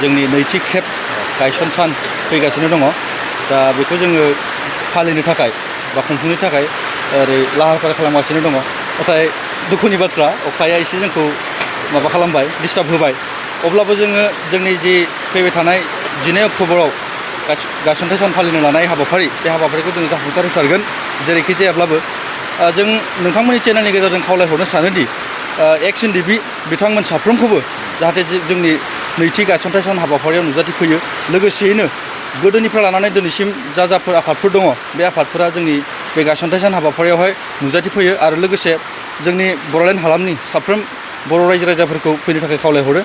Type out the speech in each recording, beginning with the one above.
जोंनि नैथि खेब गायसन सान फैगासिनो दङ दा बेखौ जोङो फालिनो थाखाय बा खुंफुंनो थाखाय ओरै लाहार फाहार खालामगासिनो दङ नाथाय दुखुनि बाथ्रा अखाया एसे जोंखौ माबा खालामबाय डिस्टार्ब होबाय अब्लाबो जोङो जोंनि जि फैबाय थानाय 12 अक्ट'बराव गायसनथाइ सान फालिनो लानाय हाबाफारि बे हाबाफारिखौ जों जाफुंसार होथारगोन जेरैखि जायाब्लाबो जों नोंथांमोननि चेनेलनि गेजेरजों खावलायहरनो सानोदि Nlfb बिथांमोन साफ्रोमखौबो जाहाथे जोंनि नैथि गायसनथाइ सान हाबाफारियाव नुजाथिफैयो लोगोसेयैनो गोदोनिफ्राय लानानै दिनैसिम जाफोर आफादफोर दङ बे आफादफोरा जोंनि बे गायसनथाइ सान हाबाफारियावहाय नुजाथिफैयो आरो लोगोसे जोंनि बर'लेण्ड हालामनि साफ्रोम बर' रायजो राजाफोरखौ फैनो थाखाय खावलायहरो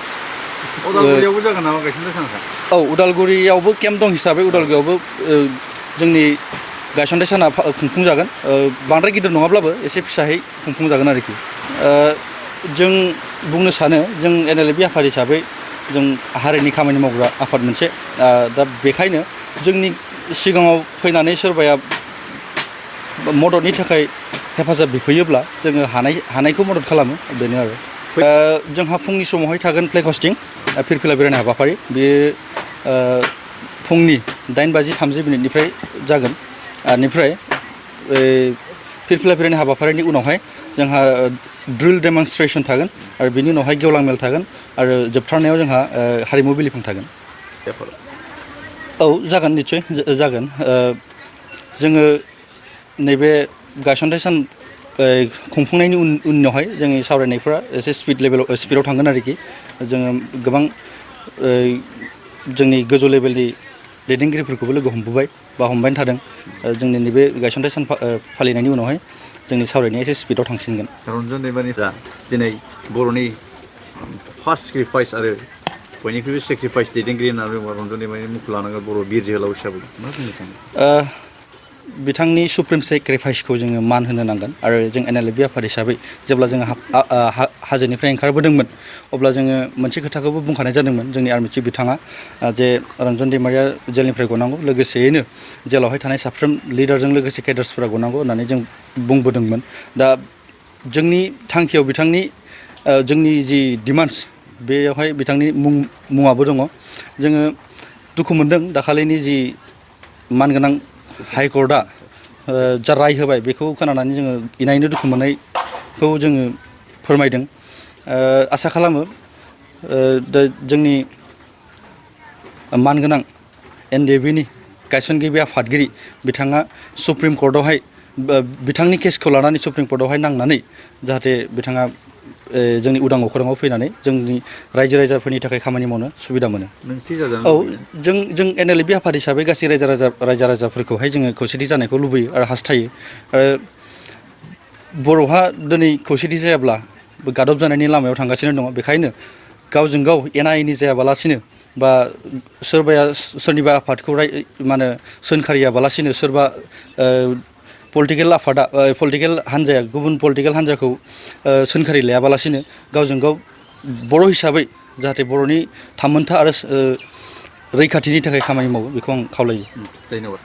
उदालगुरियावबो जागोन नामा गायसनथाइ सानखा औ उदालगुरियावबो केम्प दं हिसाबै उदालगुरियावबो जोंनि गायसनथाइ साना खुंफुंजागोन बांद्राय गिदिर नङाब्लाबो एसे फिसायै खुंफुंजागोन आरोखि जों बुंनो सानो जों Nlfb आफाद हिसाबै जों हारिनि खामानि मावग्रा आफाद मोनसे दा बेखायनो जोंनि सिगाङाव फैनानै सोरबाया मददनि थाखाय हेफाजाब बिफैयोब्ला जोङो हानायखौ मदद खालामो बेनो आरो जोंहा फुंनि समावहाय थागोन फ्लेग हस्टिं फिरफिला बेरायनाय हाबाफारि बेयो फुंनि 8:30 जागोन बेनिफ्राय फिरफिला बेरायनाय हाबाफारिनि उनावहाय जोंहा ड्रिल डेमनस्ट्रेसन थागोन आरो बिनि उनावहाय गेवलां मेल थागोन आरो जोबथारनायाव जोंहा हारिमु बिलिफां थागोन औ जागोन निस्सय जागोन जोङो नैबे गायसनथाइ सान खुंफुंनायनि उनावहाय जोंनि सावरायनायफोरा एसे स्पिडआव थांगोन आरोखि जोङो गोबां जोंनि गोजौ लेभेलनि दैदेनगिरिफोरखौबो लोगो हमबोबाय बा हमबाय थादों जोंनि नैबे गायसनथाइ सान फालिनायनि उनावहाय जोंनि सावरायनाया एसे स्पिडआव थांसिनगोन रन्जन दैमारिफ्रा दिनै बर'नि फार्स्ट सेक्रिफाइस आरो बयनिख्रुइबो सेक्रिफाइस दैदेनगिरि होननानै बुङोब्ला रन्जन दैमारिनि मुंखौ लानांगोन बर' बिर जोहोलाव हिसाबै मा बुंनो सानो बिथांनि सुप्रिम सेक्रिफाइसखौ जोङो मान होनो नांगोन आरो जों Nlfb आफाद हिसाबै जेब्ला जोङो हाजोनिफ्राय ओंखारबोदोंमोन अब्ला जोङो मोनसे खोथाखौबो बुंखानाय जादोंमोन जोंनि आर्मि चिफ बिथाङा जे रन्जन दैमारिया जेलनिफ्राय गनांगौ लोगोसेयैनो जेलावहाय थानाय साफ्रोम लिडारजों लोगोसे केडार्सफोरा गनांगौ होननानै जों बुंबोदोंमोन दा जोंनि थांखियाव बिथांनि जोंनि जि डिमान्डस बेयावहाय बिथांनि मुङाबो दङ जोङो दुखु मोनदों दाखालिनि जि मानगोनां हाइकर्टआ जा राय होबाय बेखौ खोनानानै जोङो इनायनो दुखु मोननायखौ जोङो फोरमायदों आसा खालामो जोंनि मानगोनां Nlfbनि गायसनगिरि आफादगिरि बिथाङा सुप्रिम कर्टआवहाय बिथांनि केसखौ लानानै सुप्रिम कर्टआवहाय नांनानै जाहाथे बिथाङा जोंनि उदां अख्राङाव फैनानै जोंनि रायजो राजाफोरनि थाखाय खामानि मावनो सुबिदा मोनो औ जों Nlfb आफाद हिसाबै गासै रायजो राजाफोरखौहाय जोङो खौसेथि जानायखौ लुबैयो आरो हास्थायो बर'हा दिनै खौसेथि जायाब्ला गादब जानायनि लामायाव थांगासिनो दङ बेखायनो गावजों गाव एना एनि जायाबालासिनो बा सोरबाया सोरनिबा आफादखौ मा होनो सोंखारियाबालासिनो सोरबा पलिटिकेल हान्जाया गुबुन पलिटिकेल हान्जाखौ सोंखारि लायाबालासिनो गावजों गाव बर' हिसाबै जाहाथे बर'नि थामोन्था आरो रैखाथिनि थाखाय खामानि मावो बेखौ आं खावलायो धन्यबाद